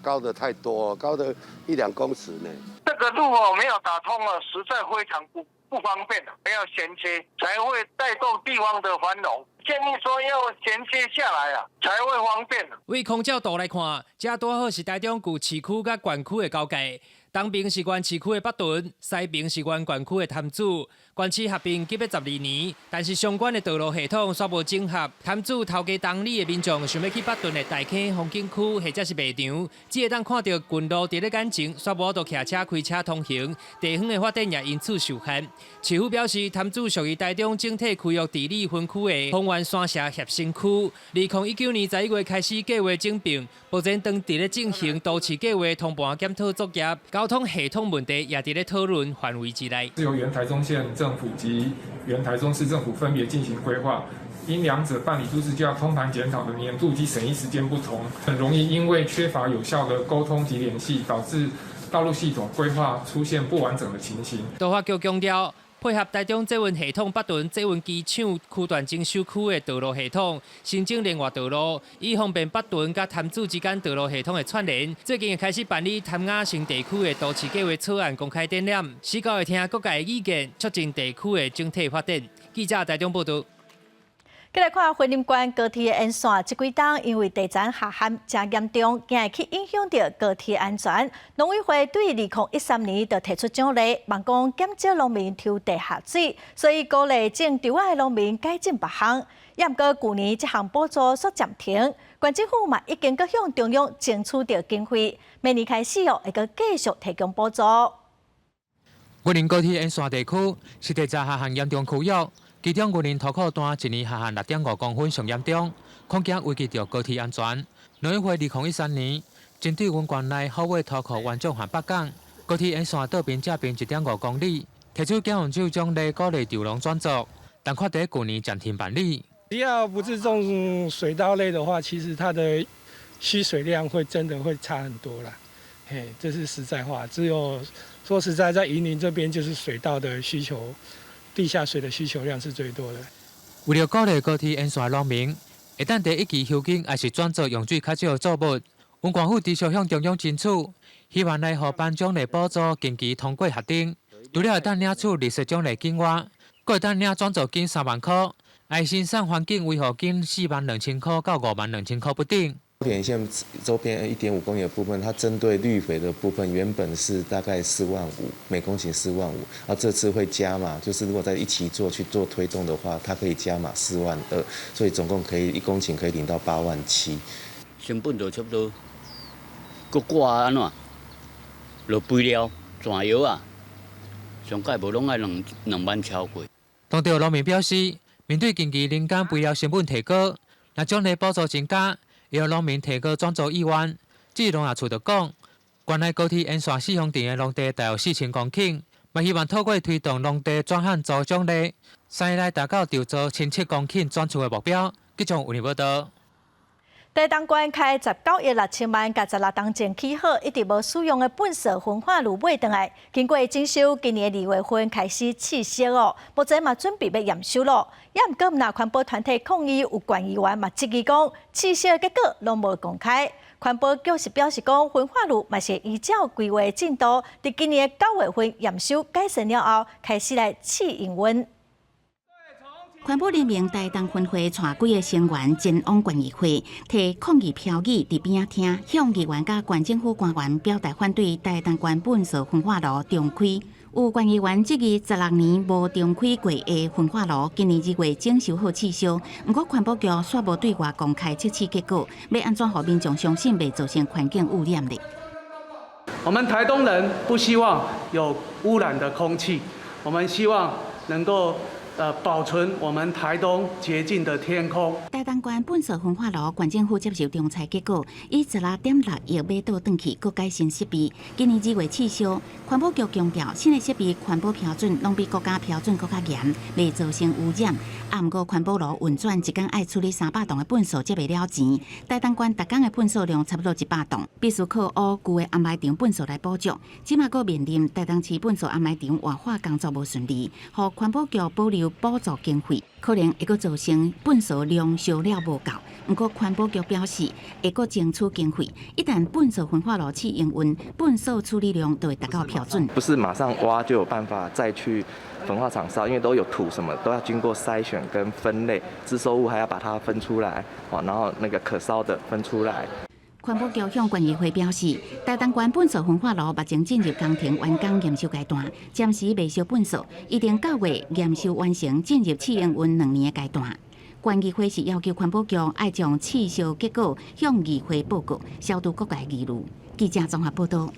高的太多，高的一兩公尺呢。這個路哦沒有打通啊，實在非常不方便，要銜接才會帶動地方的繁榮。建議說要銜接下來啊，才會方便。對空照圖來看，這拄好是台中舊市區佮縣區的交界。東邊是原市區的北屯，西邊是原縣區的潭子。縣市合併計欲12年，但是相關的道路系統煞無整合。潭子頭家東里的民眾想欲去北屯的大坑風景區或者是賣場，只會當看著近路佇咧眼前，煞無法度騎車開車通行。地方的發展也因此受限。市府表示，潭子屬於台中整體區域治理分區的豐原山社協新區。2019年11月開始計劃整併，目前正佇咧進行都市計劃通盤檢討作業，交通系統問題也佇咧討論範圍之內。是由原台中縣政府及原台中市政府分別進行規劃，因兩者辦理都市計劃通盤檢討的年度及審議時間不同，很容易因為缺乏有效的溝通及聯繫，導致道路系統規劃出現不完整的情形。都發局強調，配合台中捷運系統北屯捷運機場區段徵收區的道路系統，新增另外道路，以方便北屯佮潭子之間道路系統的串聯。最近會開始辦理潭雅新地區的都市計劃草案公開展覽，市府會聽各界的意見，促進地區的整體發展。記者台中報道。繼來看雲林縣高鐵的沿線，這幾冬因為地層下陷誠嚴重，驚會去影響著高鐵安全。農委會對2013年就提出獎勵，望講減少農民抽地下水，所以鼓勵種稻仔的農民改種別項。也毋過舊年這項補助煞暫停，縣政府嘛已經閣向中央爭取著經費，明年開始哦會閣繼續提供補助。雲林高鐵沿線地區是地層下陷嚴重區域。其中雲林塗庫段一年下陷6.5公分上嚴重，恐驚危及著高鐵安全。農委會2013年針對阮縣內虎尾塗庫元長和北港高鐵沿線倒邊正邊1.5公里，提出減用酒獎勵鼓勵稻農轉作，但卻佇舊年暫停辦理。只要不是種水稻類的話，其實它的需水量會真的會差很多啦。嘿，這是實在話。只有說實在，在雲林這邊就是水稻的需求。地下水的需求量是最多的。為著鼓勵高鐵沿線農民，會當佇一期休耕，抑是轉做用水較少的作物，阮縣府持續向中央爭取，希望來予頒獎勵補助近期通過核定。除了會當領取綠色獎勵金外，閣會當領轉作金3萬箍，愛生產環境維護金4萬2千箍到5萬2千箍不等。高鐵線周邊1.5公里的部分，它針對綠肥的部分，原本是大概四萬五每公頃4萬5，啊，這次會加碼，就是如果在一起做去做推動的話，它可以加碼4萬2，所以總共可以1公頃可以領到8萬7。成本就差不多，閣掛按怎，落肥料、轉藥啊，上蓋無攏愛兩萬超過。當地農民表示，面對近期人工肥料成本提高，若獎勵補助增加，會予農民提高轉作意願。至於農業處就講，縣內高鐵沿線四鄉鎮的農地大約4000公頃，嘛希望透過推動農地轉換做獎勵，3年內達到稻作1700公頃轉出的目標。記者為你報道。台東縣開19億6千萬，共16冬前起好，一直無使用的糞埽焚化爐買轉來。經過整修，今年2月份開始試燒哦，目前嘛準備欲驗收咯。也毋過，若環保團體抗議，有縣議員嘛質疑講，試燒的結果攏無公開。環保局是表示講，焚化爐嘛是依照規劃進度，佇今年9月份驗收改善了後，開始來試營運。環保聯盟台東分會帶幾个成員前往縣議會，提抗議標語佇邊仔聽，向議員佮縣政府官員表達反對台東縣糞埽焚化爐重開。有縣議員質疑16年無重開過的焚化爐，今年2月整修好試燒，毋過環保局煞無對外公開測試結果，欲按怎予民眾相信袂造成環境污染咧？我們台東人不希望有污染的空氣，我們希望能夠保存我們台東潔淨的天空。台東縣糞埽焚化爐，縣政府接受仲裁結果，以16.6億買倒轉去，閣改新設備。今年2月試燒，環保局強調，新的設備環保標準攏比國家標準閣較嚴，袂造成污染。啊，毋過環保爐運轉一工愛處理300噸的糞埽才袂了錢。台東縣逐工的糞埽量差不多100噸，必須靠烏舊的掩埋場糞埽來補足。這馬閣面臨台東市糞埽掩埋場活化工作無順利，予環保局保留補助經費，可能會閣造成糞埽量燒了無夠。毋過環保局表示，會閣爭取經費，一旦糞埽焚化爐試營運，糞埽處理量就會達到標準。不是馬上挖就有辦法再去焚化廠燒，因為都有土什麼，都要經過篩選跟分類，資收物還要把它分出來，然後那個可燒的分出來。環保局向縣議會表示，台東縣糞埽焚化爐目前進入工程完工驗收階段，暫時袂燒糞埽，一定9月驗收完成，進入試營運2年的階段。縣議會是要求環保局愛將試燒結果向議會報告，消除各界疑慮。記者綜合報道。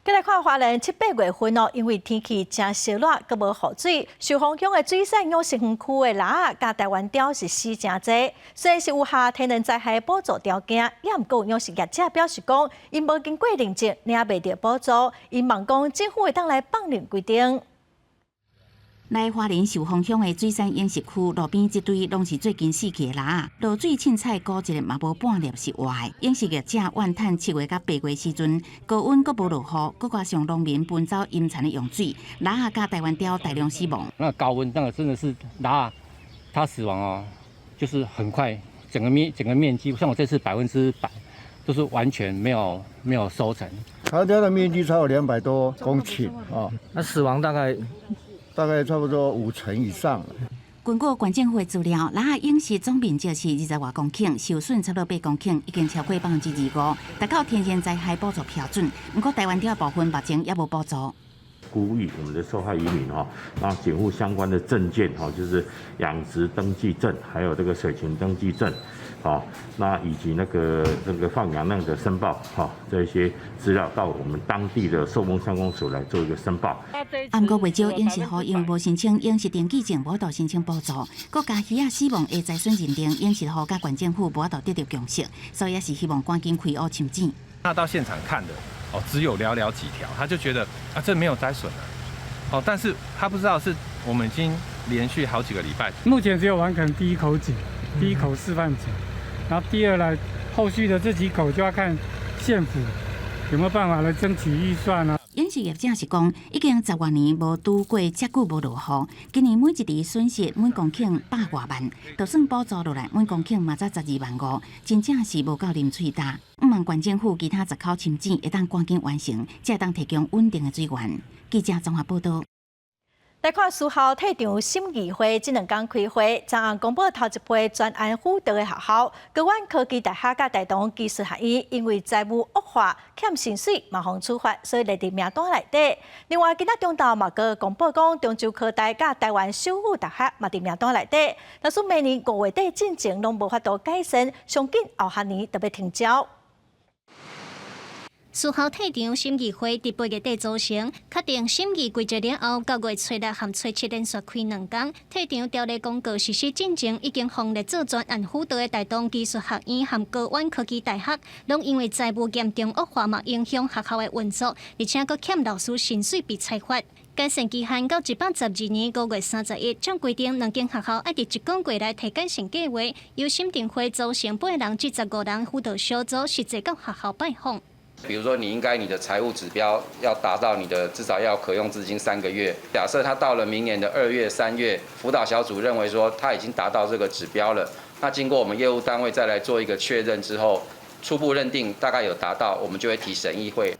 閣來看花蓮七八月份哦，因為天氣誠燒熱，閣無雨水，壽豐鄉的水產養殖園區的鯪仔佮台灣鯛是死誠濟。雖然是有合天然災害補助條件，也毋過養殖業者表示講，𪜶無經過認證，領袂著補助。𪜶望講政府會當來放任規定。來花蓮壽豐鄉的水產養殖區路邊這堆攏是最近死去的鯪仔，落水凊彩估一下嘛無半粒是活的。養殖業者怨嘆7月佮8月時陣高溫閣無落雨，閣加上農民奔走淹田的用水，鯪仔佮台灣鯛大量死亡。那高溫那個真的是鯪仔，它死亡哦，就是很快，整個面積，像我這次100%都是完全沒有收成。台灣鯛的面積超過200多公頃啊，那死亡大概差不多5成以上。根據縣政府的資料，鯪仔養殖總面積是20外公頃，受損差不多8公頃，已經超過25%，達到天然災害補助標準。毋過台灣鯛部分目前猶無補助。呼籲我們的受害漁民哈，然後檢附相關的證件哈，就是養殖登記證，還有這個水情登記證，好，那以及那個放養量的申報，哈，這些資料到我們當地的壽豐鄉公所來做一個申報。啊，毋過袂少養殖戶因為無申請養殖登記證，無法度申請補助，閣加魚仔死亡的災損認定，養殖戶佮縣政府無法度得著共識，所以也是希望趕緊開挖深井。那到現場看的哦，只有寥寥幾條，他就覺得啊，這沒有災損了，哦，但是他不知道是我們已經連續好幾個禮拜，目前只有完成第一口井，第一口示範井，然後第二呢，後續的這幾口就要看縣府有沒有辦法來爭取預算啊。養殖業者是講，已經10外年無拄過遮久無落雨，今年每一池損失每公頃100外萬，就算補助落來，每公頃嘛才12萬5，真正是無夠啉喙焦。向望縣政府其他10口深井會當趕緊完成，才會當提供穩定的水源。記者綜合報道。來看思校退場審議會，這兩工開會，昨暗公布頭一批專案輔導的學校，高苑科技大學佮大同技術學院，因為財務惡化，欠薪水，嘛予處罰，所以列佇名單內底。另外，今仔中晝嘛閣公布講，中州科大佮台灣首府大學嘛佇名單內底。若是明年5月底進前攏無法度改善，上緊後學年就欲停招。思校退場審議會佇8月底組成，確定審議規則了後，9月初6和初七連續開兩工。退場條例公告實施進前，已經予列做專案輔導的大同技術學院和高苑科技大學，攏因為財務嚴重惡化嘛，影響學校的運作，而且閣欠老師薪水被裁罰。改善期限到112年5月31。照規定，兩間學校愛佇一個月內提改善計劃，由審定會組成八人至15人輔導小組，實際到學校拜訪。比如說，你應該你的財務指標要達到你的至少要可用資金3個月。假設他到了明年的2月、3月，輔導小組認為說他已經達到這個指標了，那經過我們業務單位再來做一個確認之後，初步認定大概有達到，我們就會提審議會。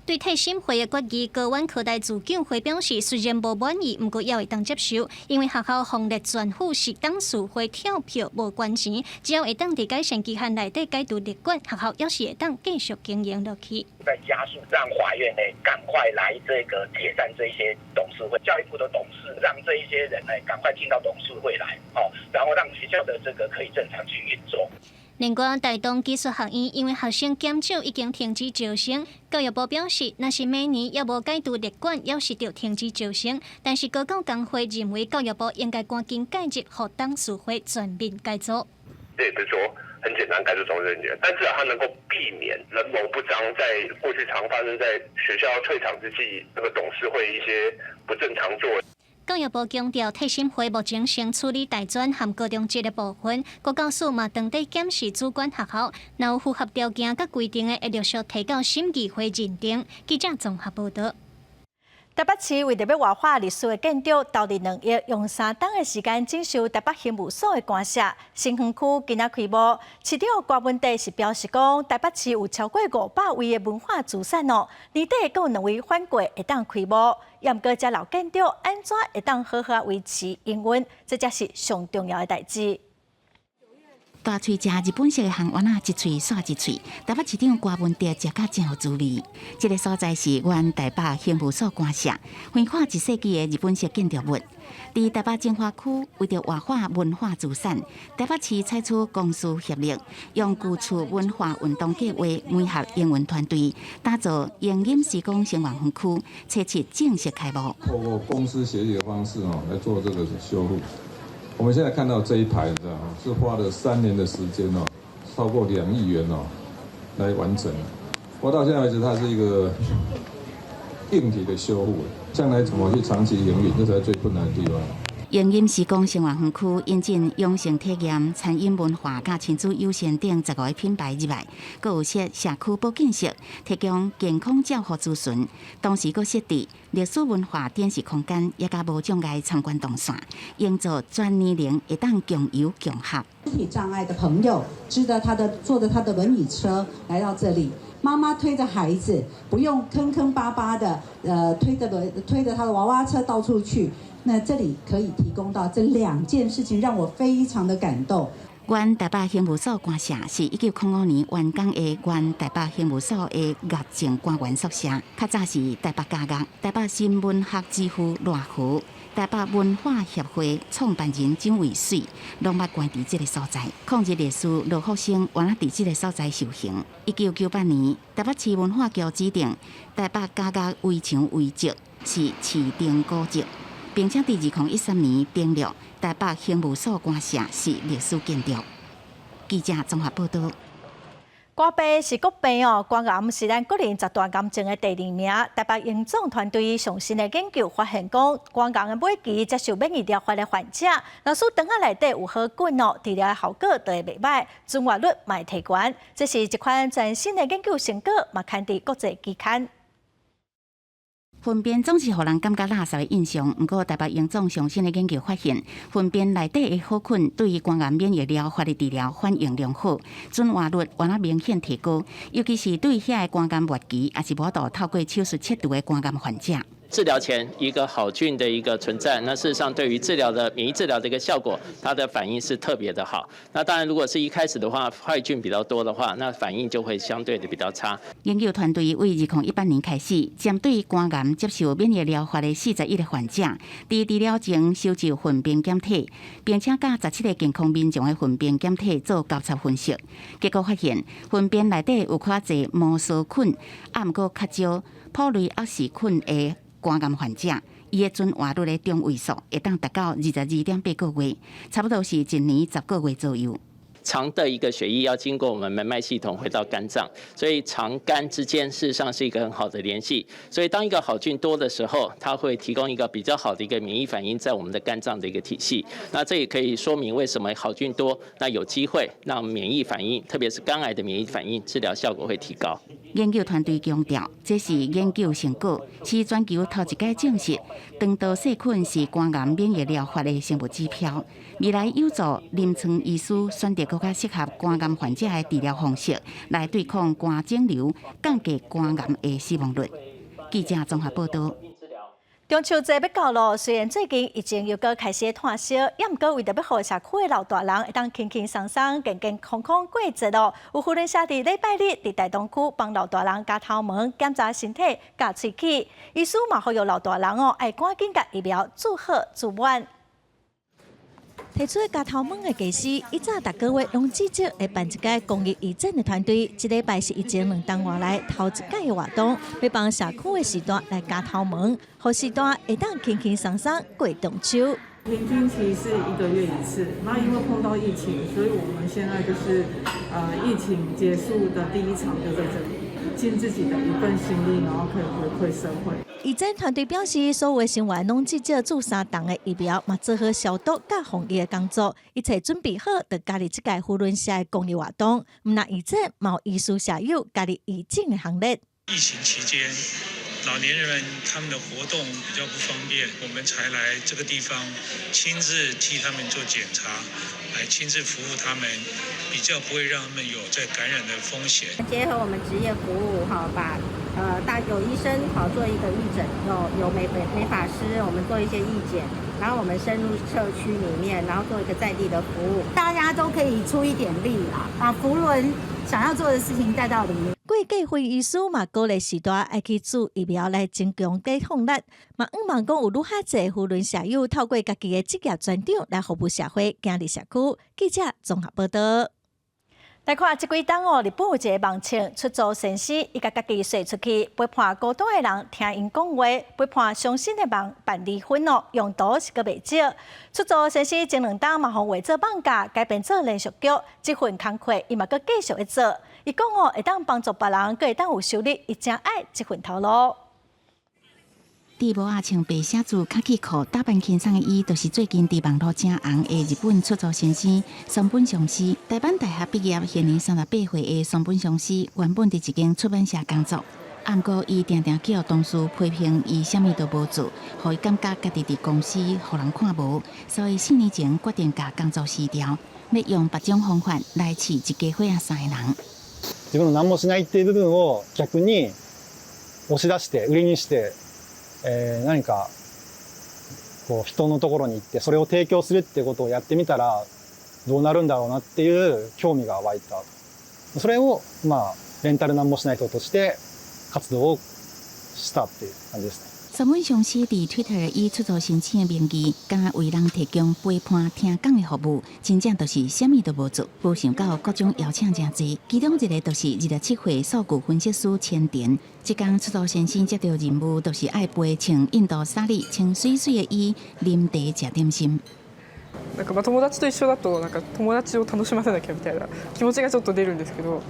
對退審會的決議，高苑科大自救會表示，雖然無滿意，毋過也會當接受，因為學校防疫全負是董事會跳票無關錢，只要會當佇改善期限內底解除列管，學校猶是會當繼續經營落去。在加速讓法院呢趕快來這個解散這些董事會，教育部的董事讓這一些人呢趕快進到董事會來，哦，然後讓學校的這個可以正常去運作。另外，台東技術學院因為學生減少，已經停止招生。教育部表示，若是明年猶無解除列管，猶是著停止招生。但是高教工會認為，教育部應該趕緊介入，予董事會全面改組。這也不是說很簡單改組董事會，但至少它能夠避免人謀不臧，在過去常發生在學校退場之際，那個董事會一些不正常作為。教育部強調，退審會目前先處理大專和高中職的部分，國教署嘛當地檢視主管學校，若有符合條件佮規定的，會陸續提交審議會認定。記者綜合報道。台北市為著欲活化歷史的建築，投入2億，用3冬的時間整修台北刑務所的官舍。新園區今仔開幕，市長郭文哲是表示講，台北市有超過500位的文化資產哦，年底閣有兩位反過會當開幕。毋過這老建築按怎會當好好維持營運，這才是上重要的代誌。大喙食日本式的烘丸仔，一喙煞一喙。台北市長郭文哲食甲真有滋味。這个所在是原台北刑務所官舍，橫跨一世紀的日本式建築物。佇台北精華區，為著活化文化資產，台北市採取公私協力，用舊厝文化運動計劃，媒合營運團隊，打造影音時光生活園區，初七正式開幕。透過公私協力的方式哦，來做這個修復。我們現在看到這一排，你知道是花了3年的時間哦，超過2億元哦，來完成。我到現在為止，它是一個硬體的修復，將來怎麼去長期營運，這才是最困難的地方。影音時光生活園區引進養生體驗、餐飲文化、佮親子友善等15个品牌入來，閣有設社區保健室，提供健康照護諮詢。同時，閣設置歷史文化展示空間，也佮無障礙參觀動線，營造全年齡會當共遊共學。身體障礙的朋友，支着他的坐着他的輪椅車來到這裡，媽媽推着孩子，不用坑坑巴巴的，推着他的娃娃車到處去。那這裡可以提供到這兩件事情，讓我非常的感動。原台北刑務所官舍是1905年完工的原台北刑務所的獄政官員宿舍，較早是台北監獄、台北新文學之父賴和、台北文化協會創辦人蔣渭水，攏捌關佇這个所在。抗日烈士羅福星原來佇這个所在受刑。1998年，台北市文化局指定台北監獄圍牆遺跡是市定古蹟。並且佇2013年登錄台北刑務所官舍是歷史建築。記者綜合報道。肝病是國病哦，肝癌是咱國人十大癌症的第二名。台北榮總團隊上新的研究發現，講肝癌的尾期接受免疫療法的患者，若是腸仔內底有好菌哦，治療的效果就會袂䆀，存活率嘛會提懸。這是一款全新的研究成果，嘛刊佇國際期刊。糞便總是予人感覺垃圾的印象，毋過台北榮總上新的研究發現，糞便內底的好菌對於肝癌免疫療法的治療反應良好，存活率原來明顯提高，尤其是對遐个肝癌末期，抑是無法度透過手術切除的肝癌患者。治療前一個好菌的一個存在，那事實上對於治療的免疫治療的一個效果，它的反應是特別的好。那當然，如果是一開始的話，壞菌比較多的話，那反應就會相對的比較差。研究團隊為2018年開始，針對肝癌接受免疫療法的41個患者，佇治療前收集糞便檢體，並且佮17個健康民眾的糞便檢體做交叉分析，結果發現糞便內底有較濟毛梭菌，啊，毋過較少普雷奧氏菌的肝癌患者，伊的存活率的中位數會當達到22.8個月，差不多是一年10個月左右。腸的一個血液要經過我們門脈系統回到肝臟，所以腸肝之間事實上是一個很好的聯繫。所以當一個好菌多的時候，它會提供一個比較好的一個免疫反應在我們的肝臟的一個體系。那這也可以說明為什麼好菌多，那有機會讓免疫反應，特別是肝癌的免疫反應治療效果會提高。研究團隊強調，這是研究成果，是全球頭一擺證實腸道細菌是肝癌免疫療法的生物指標。未來有助臨床醫師選擇閣較適合肝癌患者的治療方式，來對抗肝腫瘤，降低肝癌的死亡率。記者綜合報道。中秋節欲到囉，雖然最近疫情又閣開始湠燒，猶毋過為著欲予社區的老大人會當輕輕鬆鬆、健健康康過節囉，有扶輪社佇禮拜日佇大東區幫老大人咬頭毛、檢查身體、咬喙齒，醫師嘛呼籲老大人哦，愛趕緊共疫苗注好注滿。提出咬頭毛的技師，以早逐個月攏至少會辦一擺公益義診的團隊，這禮拜是疫情兩冬外來頭一擺的活動，欲幫社區的序大來咬頭毛，予序大會當輕輕鬆鬆過中秋。平均其實是一個月一次，那因為碰到疫情，所以我們現在就是疫情結束的第一場就在這裡，盡自己的一份心力，然後可以回饋社會。義診團隊表示，所有的成員攏至少注三針的疫苗，嘛做好消毒佮防疫的工作，一切準備好，就加入這屆扶輪社的公益活動。毋但義診，嘛有醫師社友加入義診的行列。疫情期間，老年人他們的活動比較不方便，我們才來這個地方親自替他們做檢查，來親自服務他們，比較不會讓他們有再感染的風險。結合我們職業服務，哈，把大有醫生好做一個義診，有美髮師，我們做一些義剪，然後我們深入社區裡面，然後做一個在地的服務，大家都可以出一點力啦，把扶輪想要做的事情帶到裡面。過繼輝醫師嘛鼓勵序大愛去注疫苗來增強抵抗力，嘛向望講有愈較濟扶輪社友透過家己的職業專長來服務社會，行入社區。記者綜合報道。來看這幾冬哦，日本有一个網紅出租先生，伊共家己踅出去，陪伴孤單的人聽𪜶講話，陪伴傷心的人辦離婚哦，用途是閣袂少。出租先生前兩冬嘛，予畫做艋舺，改編做連續劇，這份工課伊嘛閣繼續咧做。伊講哦，會當幫助別人，閣會當有收入，伊誠愛這份頭路。佇帽仔穿白寫字、卡其褲、打扮輕鬆的伊，就是最近佇網路誠紅的日本出租先生松本尚司。大阪大學畢業，現年38歲的松本尚司，原本佇一間出版社工作。毋過伊定定去予同事批評，伊啥物都無做，予伊感覺家己佇公司予人看無，所以4年前決定共工作辭掉，欲用別種方法來試一家伙仔三个人。自分の何もしないっていう部分を逆に押し出して売りにして。何かこう人のところに行ってそれを提供するっていうことをやってみたらどうなるんだろうなっていう興味が湧いた。それをまあレンタル何もしない人として活動をしたっていう感じですね。松本尚司佇 Twitter 以出租先生的名義，敢若為人提供陪伴聽講的服務，真正就是啥物都無做。無想到各種邀請誠濟，其中一个就是27歲數據分析師千田。這工出租先生接著任務，就是愛陪穿印度紗麗、穿媠媠的伊啉茶食點心。なんかまあ友達と一緒だとなんか友達を楽しませなきゃみたいな気持ちがちょっと出るんですけど、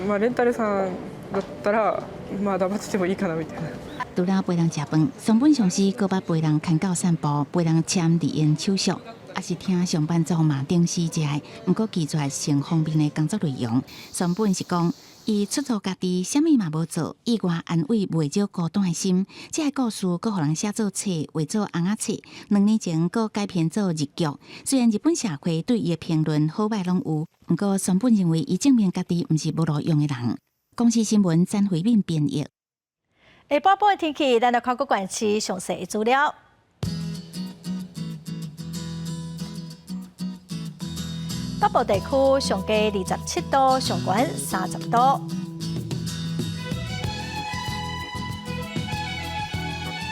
まあレンタルさんだったらまあ黙っててもいいかなみたいな。除了陪人食飯，松本尚司閣捌陪人牽狗散步，陪人簽離婚手續，抑是聽上班族罵頂死這个，毋過拒絕性方面的工作內容。松本是講，伊出租家己，啥物嘛無做，意外安慰袂少孤單的心。這个故事閣予人寫做冊，畫做尪仔冊。2年前閣改編做日劇。雖然日本社會對伊的評論好䆀攏有，毋過松本認為伊證明家己毋是無路用的人。公視新聞詹慧敏編譯。下晡晡的天氣，咱來看各縣市詳細的資料。北部地區上低27度，上懸30度。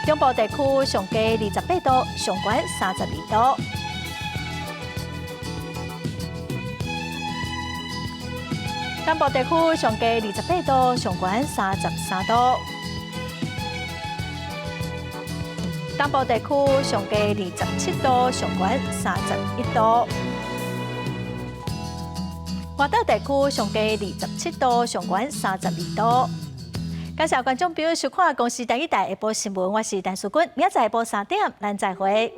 中部地區上低28度，上懸32度。南部地區上低28度，上懸33度。東部地區上低27度，上懸31度。外島地區上低27度，上懸32度。感謝觀眾朋友收看《公視台語台》下晡新聞，我是陳淑君，明仔載下晡3點，咱再會。